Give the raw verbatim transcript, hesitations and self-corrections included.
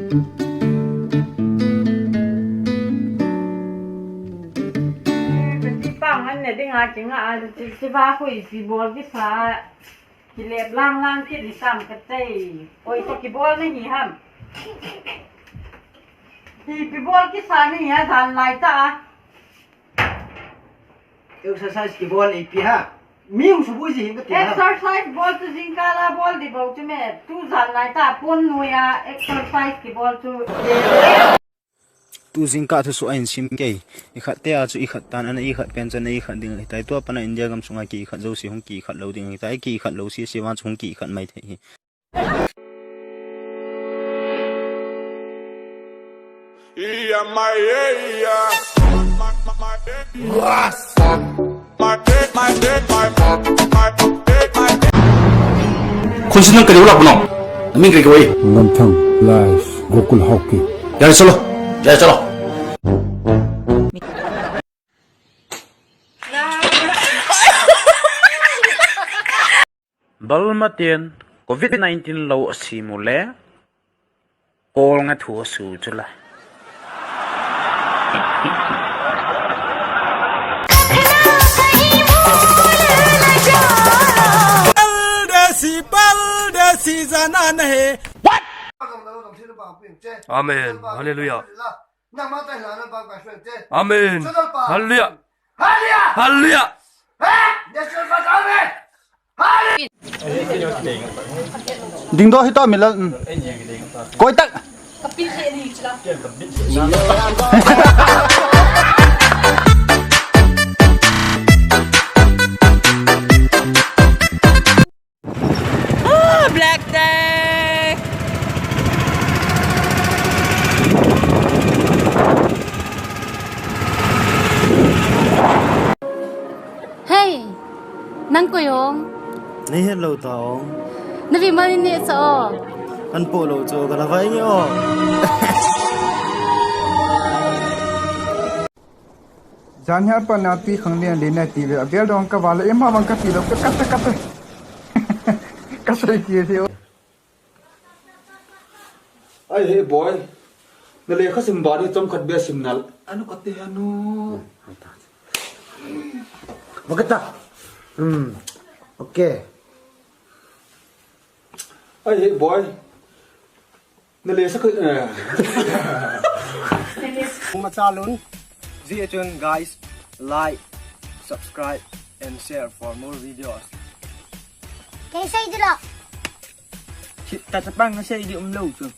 Ti pang an ne ding a kinga a, ti, ti ba khu ipi bol kisa, kilep lang lang kit i sam ka tei. Oi, to kibol na hi ham. Ipi bol kisa ni hi a dan lai ta a. Exercise kibol ipi ha. Mi hung subui ji hin ka ti ha. Exercise bol chu jingkah a bol di bou chu me. Tu jan lai ta pon noiya exercise kibol chu. Tu jingkah thusoh a hin sim kei. Ikhat te a chu ikhat tan ana ikhat pen chan ikhat ding hitai. Tua pana India gam sunga ki ikhat jouse hung ki ikhat lou ding hitai. Ki ikhat lou sese vang chu hung ki ikhat mai thei hi. Khun sin nang kari ulak bunong. Min kari kawai. Lamthang Live Gokul Hauki. Yare chalo. Yare chalo. Balma ten covid nineteen lo a simu le, kol nga thu a su chu la. Pal de si, pal de si, jana na he. What? Amen. Hallelujah. Amen. Hallelujah. Hallelujah. Hallelujah. Ding do hito milal. Koi tak. Ah, Black Day! Hey! Nang koi ong? Nei het lou ta ong. Na vi mal ni sa o. Kan po lou chu ka la vai nge o. Jan hi a pat na tui khang lian le na ti ve, a bel dong ka va le, em ha vang ka ti lo, ka, ka, ka, ka. Ka sei ti ti o. Ai, he boy. Na lekha sim ba ni chomkhat bia sim nal. Anu ka te anu. Makata. Hmm. Okay. Ai, he boy. Na le sa ka, eh. Machalun. Ji chun guys, like, subscribe and share for more videos. Kei sei dilo. Chit ta chapang na sei di um lo chun.